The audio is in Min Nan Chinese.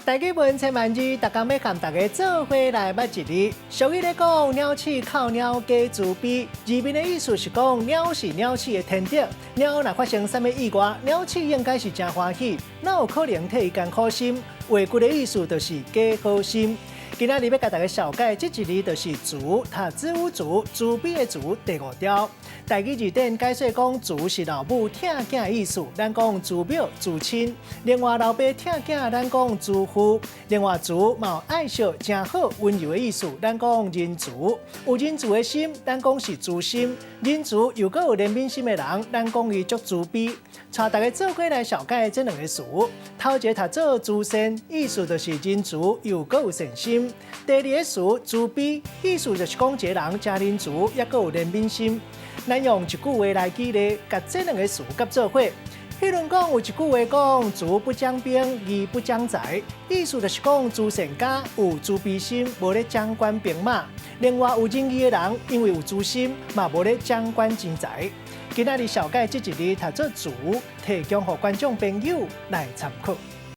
台語文千萬字，逐工欲共大家做伙來捌一字。俗語咧講，鳥鼠哭貓假慈悲，字面的意思是講貓是鳥鼠的天敵。貓若發生啥物意外，鳥鼠應該是誠歡喜，哪有可能替伊艱苦心？話句的意思就是假好心。今仔日欲共大家紹介這一字就是慈，讀子午慈，慈悲的慈，第五調。台語字典解說講，慈是老母疼囝的意思，咱講慈母慈親。另外老爸疼囝，咱講慈父。另外慈嘛有愛惜、誠好、溫柔的意思，咱講仁慈。有仁慈的心，咱講是慈心。仁慈又閣有憐憫心的人，咱講伊足慈悲。帶大家做伙來紹介這兩个詞，頭一个讀做慈善，意思就是仁慈又閣有善心。第二个詞慈悲，意思就是講一个人誠仁慈，抑閣有憐憫心。咱用一句話來舉例，共這兩个詞合做伙。彼如講有一句話講：慈不掌兵，義不掌財，意思就是講慈善家有慈悲心，無咧掌管兵馬。另外有仁義的人，因為有慈心，嘛無咧掌管錢財。今仔日紹介這一字讀做慈，提供予觀眾朋友來參考。